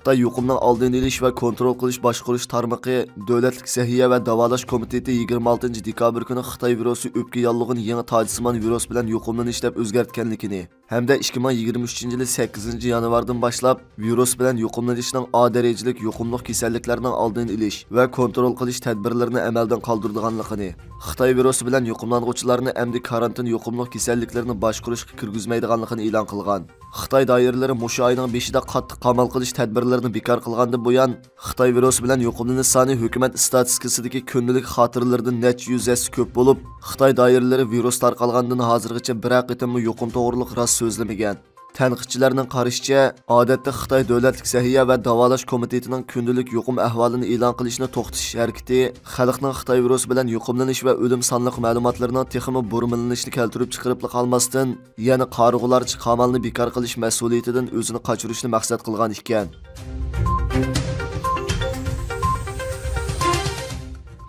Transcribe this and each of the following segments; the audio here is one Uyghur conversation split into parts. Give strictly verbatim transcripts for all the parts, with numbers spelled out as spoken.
خىتاي يۇقۇمنىڭ ئالدىنى ئېلىش ۋە كونترول قىلىش باشقۇرۇش تارمىقى دۆلەتلىك سەھىيە ۋە داۋالاش كومىتېتى يىگىرمە ئالتىنچى دېكابىر كۈنى خىتاي ۋىرۇسى ئۆپكە ياللۇغىنى يېڭى تاجسىمان ۋىرۇس بىلەن يۇقۇملىنىش دەپ ئۆزگەرتكەنلىكىنى ھەمدە ئىككى مىڭ يىگىرمە ئۈچىنچى يىلى سەككىزىنچى يانۋاردىن باشلاپ ۋىرۇس بىلەن يۇقۇملىنىشنىڭ ئا دەرىجىلىك يۇقۇملۇق كېسەللىكلەرنىڭ ئالدىنى ئېلىش ۋە كونترول قىلىش تەدبىرلىرىنى ئەمەلدىن قالدۇرىدىغانلىقىنى، خىتاي ۋىرۇسى بىلەن يۇقۇملانغۇچىلارنى ئەمدى كارانتىن يۇقۇملۇق كېسەللىكلىرىنى باشقۇرۇشقا كىرگۈزمەيدىغانلىقىنى ئېلان قىلغان. خىتاي دائىرىلىرى مۇشۇ ئاينىڭ بېشىدا قاتتىق قامال قىلىش تەدبىرلىرىنى بىكار قىلغاندىن بۇيان، خىتاي ۋىرۇسى بىلەن يۇقۇملىنىش سانى ھۆكۈمەت ئىستاتىستىكىسىدىكى كۈندىلىك خاتىرىلىرىدىن نەچچە يۈز ھەسسە كۆپ بولۇپ، خىتاي دائىرىلىرى ۋىرۇس تارقالغاندىن ھازىرغىچە بىرەر قېتىممۇ يۇقۇم توغرۇلۇق راست سۆزلىمىگەن. تەنقىدچىلەرنىڭ قارىشىچە، ئادەتتە خىتاي دۆلەتلىك سەھىيە ۋە داۋالاش كومىتېتىنىڭ كۈندىلىك يۇقۇم ئەھۋالىنى ئېلان قىلىشنى توختىتىش ھەرىكىتى خەلقنىڭ خىتاي ۋىرۇسى بىلەن يۇقۇملىنىش ۋە ئۆلۈم سانلىق مەلۇماتلىرىنىڭ تېخىمۇ بۇرمىلىنىشىنى كەلتۈرۈپ چىقىرىپلا قالماستىن، يەنە قارىغۇلارچە قامالنى بىكار قىلىش مەسئۇلىيىتىدىن ئۆزىنى قاچۇرۇشنى مەقسەت قىلغان ئىكەن.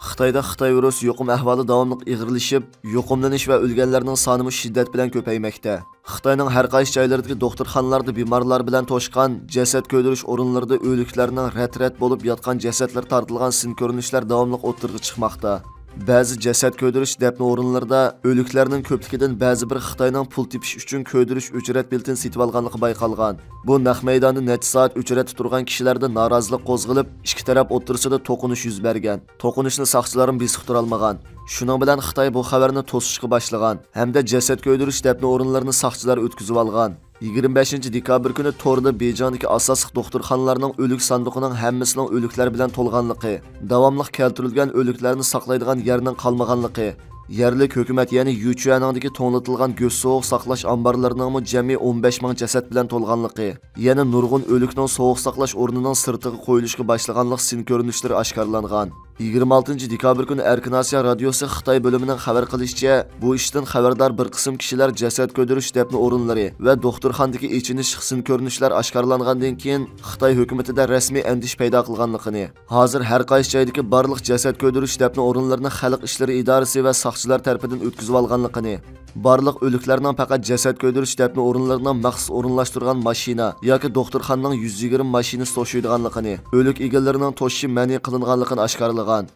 خىتايدا خىتاي ۋىرۇسى يۇقۇم ئەھۋالى داۋاملىق ئېغىرلىشىپ، يۇقۇملىنىش ۋە ئۆلگەنلەرنىڭ سانىمۇ شىددەت بىلەن كۆپەيمەكتە. خىتاينىڭ ھەر قايسى جايلىرىدىكى دوختۇرخانىلاردىدا بىمارلار بىلەن توشقان جەسەت كۆيدۈرۈش ئورۇنلىرىدا ئۆلۈكلەرنىڭ رەت-رەت بولۇپ ياتقان جەسەتلىرى تارتىلغان سىن كۆرۈنۈشلەر داۋاملىق ئوتتۇرىغا چىقماقتا. بەزى جەسەت كۆيدۈرۈش دەپنە ئورۇنلىرىدا ئۆلۈكلەرنىڭ كۆپلۈكىدىن بەزى بىر خىتاينىڭ پۇل تېپىش ئۈچۈن كۆيدۈرۈش ئۆچرەت بېلىتىنى سېتىۋالغانلىقى بايقالغان. بۇ نەق مەيداندا نەچچە سائەت ئۆچرەتتە تۇرغان كىشىلەردە نارازىلىق قوزغىلىپ، ئىككى تەرەپ ئوتتۇرىسىدا توقۇنۇش يۈز بەرگەن. توقۇنۇشنى ساقچىلارمۇ بېسىپ تۇرالمىغان. شۇنىڭ بىلەن خىتاي بۇ خەۋەرنى توسۇشقا باشلىغان ھەمدە جەسەت كۆيدۈرۈش دەپنە ئورۇنلىرىنى ساقچىلار ئۆتكۈزۈۋالغان. يىگىرمە بەشىنچى دېكابىر كۈنى توردا بېيجىڭدىكى ئاساسلىق دوختۇرخانىلارنىڭ ئۆلۈك ساندۇقىنىڭ ھەممىسىنىڭ ئۆلۈكلەر بىلەن تولغانلىقى، داۋاملىق كەلتۈرۈلگەن ئۆلۈكلەرنى ساقلايدىغان يەرنىڭ قالمىغانلىقى، يەرلىك ھۆكۈمەت، يەنى يۈچۈەنىڭدىكى توڭلىتىلغان گۆش سوغۇق ساقلاش ئامبارلىرىنىڭمۇ جەمئىي ئون بەش مىڭ جەسەت بىلەن تولغانلىقى، يەنە نۇرغۇن ئۆلۈكنىڭ سوغۇق ساقلاش ئورنىنىڭ سىرتىغا قويۇلۇشقا باشلىغانلىق سىن كۆرۈنۈشلىرى ئاشكارىلانغان. يىگىرمە ئالتىنچى دېكابىر كۈنى ئەركىن ئاسىيا رادىيوسى خىتاي بۆلۈمىنىڭ خەۋەر قىلىشىچە، بۇ ئىشتىن خەۋەردار بىر قىسىم كىشىلەر جەسەت كۆيدۈرۈش دەپنە ئورۇنلىرى ۋە دوختۇرخانىدىكى ئېچىنىشلىق سىن كۆرۈنۈشلەر ئاشكارىلانغاندىن كېيىن، خىتاي ھۆكۈمىتىدە رەسمىي ئەندىشە پەيدا قىلغانلىقىنى، ھازىر ھەر قايسى جايدىكى بارلىق جەسەت كۆيدۈرۈش دەپنە ئورۇنلىرىنى خەلق ئىشلىرى ئىدارىسى ۋە ساقچىلار تەرىپىدىن ئۆتكۈزۈۋالغانلىقىنى، بارلىق ئۆلۈكلەرنىڭ پەقەت جەسەت كۆيدۈرۈش دەپنە ئورۇنلىرىنىڭ مەخسۇس ئورۇنلاشتۇرغان ماشىنا ياكى دوختۇرخانىنىڭ يۈز يىگىرمە ماشىنىسى توشۇيدىغانلىقىنى، ئۆلۈك ئىگىلىرىنىڭ توشۇشى مەنئى قىلىنغانلىقىنى ئاشكارىلىغان.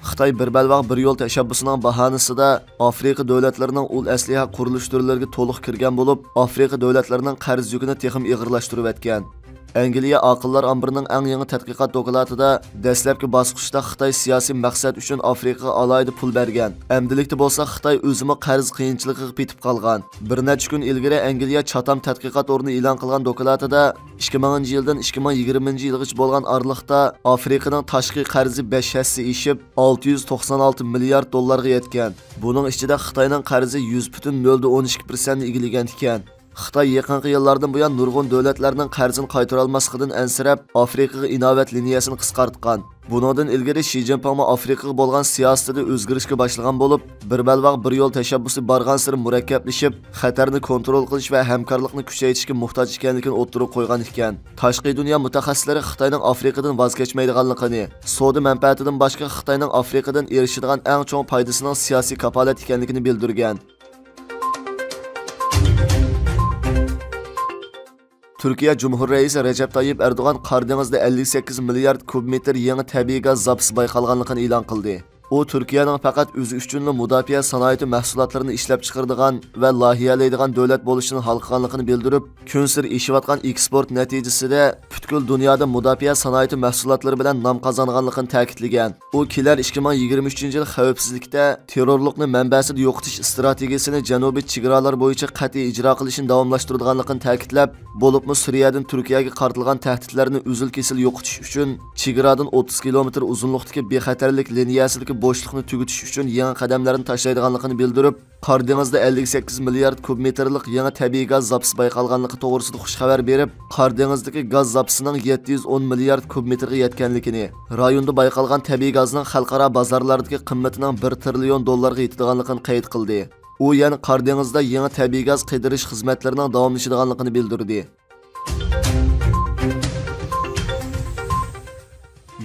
خىتاي بىر بەلباغ بىر يول تەشەببۇسىنىڭ باھانىسىدا ئافرىقا دۆلەتلىرىنىڭ ئۇل ئەسلىھە قۇرۇلۇش تۈرلىرىگە تولۇق كىرگەن بولۇپ، ئافرىقا دۆلەتلىرىنىڭ قەرز يۈكىنى تېخىمۇ ئېغىرلاشتۇرۇۋەتكەن. ئەنگلىيە ئاقىللار ئامبىرىنىڭ ئەڭ يېڭى تەتقىقات دوكلاتىدا دەسلەپكى باسقۇچتا خىتاي سىياسىي مەقسەت ئۈچۈن ئافرىقىغا ئالاھىدە پۇل بەرگەن، ئەمدىلىكتە بولسا خىتاي ئۆزىمۇ قەرز قىيىنچىلىقىغا پېتىپ قالغان. بىر نەچچە كۈن ئىلگىرى ئەنگلىيە چاتام تەتقىقات ئورنى ئېلان قىلغان دوكلاتىدا، ئىككى مىڭىنچى يىلدىن ئىككى مىڭ يىگىرمىنچى يىلغىچە بولغان ئارىلىقتا ئافرىقىنىڭ تاشقى قەرزى بەش ھەسسە ئېشىپ، ئالتە يۈز توقسان ئالتە مىليارد دوللارغا يەتكەن. بۇنىڭ ئىچىدە خىتاينىڭ قەرزى يۈز پۈتۈن نۆلدە ئون ئىككى پىرسەنتنى ئىگىلىگەن ئىكەن. خىتاي يېقىنقى يىللاردىن بۇيان نۇرغۇن دۆلەتلەرنىڭ قەرزىنى قايتۇرالماسلىقىدىن ئەنسىرەپ، ئافرىقىغا ئىناۋەت لىنىيەسىنى قىسقارتقان. بۇنىڭدىن ئىلگىرى شى جىنپىڭمۇ ئافرىقىغا بولغان سىياسىتىدە ئۆزگىرىشكە باشلىغان بولۇپ، بىر بەلباغ بىر يول تەشەببۇسى بارغانسېرى مۇرەككەپلىشىپ، خەتەرنى كونترول قىلىش ۋە ھەمكارلىقنى كۈچەيتىشكە موھتاج ئىكەنلىكىنى ئوتتۇرىغا قويغان ئىكەن. تاشقى دۇنيا مۇتەخەسسىسلىرى خىتاينىڭ ئافرىقىدىن ۋاز كەچمەيدىغانلىقىنى، سودا مەنپەئەتىدىن باشقا خىتاينىڭ ئافرىقىدىن ئېرىشىدىغان ئەڭ چوڭ پايدىسىنىڭ سىياسىي كاپالەت ئىكەنلىكىنى بىلدۈرگەن. تۈركىيە جۇمھۇر رەئىسى رەجەپ تايىپ ئەردوغان قارا دېڭىزدا ئەللىك سەككىز مىليارد كۇب مېتىر يېڭى تەبىئىي گاز زاپىسى بايقالغانلىقىنى ئېلان قىلدى. ئۇ تۈركىيەنىڭ پەقەت ئۆزى ئۈچۈنلا مۇداپىئە سانائىتى مەھسۇلاتلىرىنى ئىشلەپچىقىرىدىغان ۋە لايىھەلەيدىغان دۆلەت بولۇشىنى ھالقىغانلىقىنى بىلدۈرۈپ، كۈنسېرى ئېشىۋاتقان ئېكسپورت نەتىجىسىدە پۈتكۈل دۇنيادا مۇداپىئە سانائىتى مەھسۇلاتلىرى بىلەن نام قازانغانلىقىنى تەكىتلىگەن. ئۇ كېلەر ئىككى مىڭ يىگىرمە ئۈچىنچى يىل خەۋپسىزلىكتە تېررورلۇقنى مەنبەسىدە يوقىتىش ئىستراتېگىيىسىنى جەنۇبىي چېگرالار بويىچە قەتئىي ئىجرا قىلىشىنى داۋاملاشتۇرىدىغانلىقىنى تەكىتلەپ، بولۇپمۇ سۈرىيەدىن تۈركىيەگە قارىتىلغان تەھدىتلەرنى ئۈزۈل-كېسىل يوقىتىش ئۈچۈن چېگرادىن ئوتتۇز كىلومېتىر ئۇزۇنلۇقتىكى بىخەتەرلىك لىنىيەسىدىكى بوشلۇقنى تۈگىتىش ئۈچۈن يېڭى قەدەملەرنى تاشلايدىغانلىقىنى بىلدۈرۈپ، قارا دېڭىزدا ئەللىك سەككىز مىليارد كۇب مېتىرلىق يېڭى تەبىئىي گاز زاپىسى بايقالغانلىقى توغرىسىدا خۇش خەۋەر بېرىپ، قارا دېڭىزدىكى گاز زاپىسىنىڭ يەتتە يۈز ئون مىليارد كۇب مېتىرغا يەتكەنلىكىنى، رايوندا بايقالغان تەبىئىي گازنىڭ خەلقئارا بازارلاردىكى قىممىتىنىڭ بىر تىرىليون دوللارغا يېتىدىغانلىقىنى قەيت قىلدى. ئۇ يەنە قارا دېڭىزدا يېڭى تەبىئىي گاز قىدىرىش خىزمەتلىرىنىڭ داۋاملىشىدىغانلىقىنى بىلدۈردى.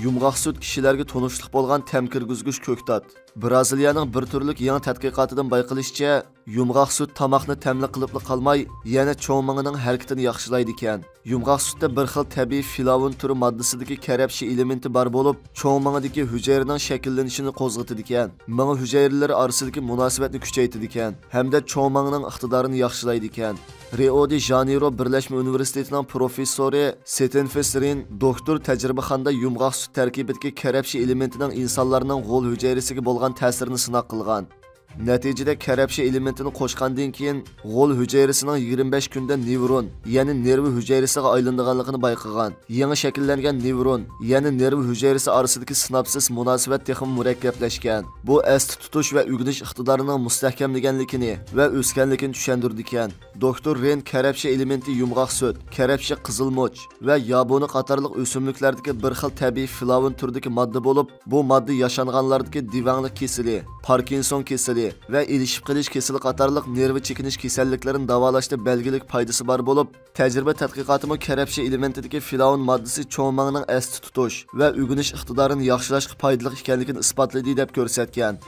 يۇمغاق سۈت كىشىلەرگە تونۇشلۇق بولغان تەم كىرگۈزگۈچ كۆكتات. برازىلىيەنىڭ بىر تۈرلۈك يېڭى تەتقىقاتىدىن بايقىلىشىچە، يۇمغاق سۈت تاماقنى تەملىك قىلىپلا قالماي، يەنە چوڭ مېڭىنىڭ ھەرىكىتىنى ياخشىلايدىكەن. يۇمغاق سۈتتە بىر خىل تەبىئىي فلاۋون تۈرى ماددىسىدىكى كەرەپشە ئېلېمېنتى بار بولۇپ، چوڭ مېڭىدىكى ھۈجەيرىنىڭ شەكىللىنىشىنى قوزغىتىدىكەن. مېڭە ھۈجەيرىلىرى ئارىسىدىكى مۇناسىۋەتنى كۈچەيتىدىكەن ھەمدە چوڭ مېڭىنىڭ ئىقتىدارىنى ياخشىلايدىكەن. رىئو دې ژانېيرو بىرلەشمە ئۇنىۋېرسىتېتىنىڭ پروفېسسورى ستېنفېس رىن دوكتور تەجرىبىخانىدا يۇمغاق سۈت تەركىبىدىكى كەرەپشە ئېلېمېنتىنىڭ ئىنسانلارنىڭ غول ھۈجەيرىسىگە بولغان تەسىرىنى سىناق قىلغان. نەتىجىدە كەرەپشە ئېلېمېنتىنى قوشقاندىن كېيىن، غول ھۈجەيرىسىنىڭ يىگىرمە بەش كۈندە نېۋرون، يەنى نېرۋا ھۈجەيرىسىگە ئايلىنىدىغانلىقىنى بايقىغان. يېڭى شەكىللەنگەن نېۋرون، يەنى نېرۋا ھۈجەيرىسى ئارىسىدىكى سىناپسىس مۇناسىۋەت تېخىمۇ مۇرەككەپلەشكەن. بۇ ئەستە تۇتۇش ۋە ئۆگىنىش ئىقتىدارىنىڭ مۇستەھكەملىگەنلىكىنى ۋە ئۆسكەنلىكىنى چۈشەندۈرىدىكەن. دوكتور رېن كەرەپشە ئېلېمېنتى يۇمغاق سۈت، كەرەپشە قىزىلمۇچ ۋە يابۇنى قاتارلىق ئۆسۈملۈكلەردىكى بىر خىل تەبىئىي فلاۋون تۈرىدىكى ماددا بولۇپ، بۇ ماددا ياشانغانلاردىكى دېۋەڭلىك كېسىلى، پاركىنسون كېسىلى ۋە ئېلىشىپ قېلىش كېسىلى قاتارلىق نېرۋا چېكىنىش كېسەللىكلىرىنى داۋالاشتا بەلگىلىك پايدىسى بار بولۇپ، تەجرىبە تەتقىقاتىمۇ كەرەپشە ئېلېمېنتىدىكى فلاۋون ماددىسى چوڭ مېڭىنىڭ ئەستە تۇتۇش ۋە ئۆگىنىش ئىقتىدارىنى ياخشىلاشقا پايدىلىق ئىكەنلىكىنى ئىسپاتلىدى، دەپ كۆرسەتكەن.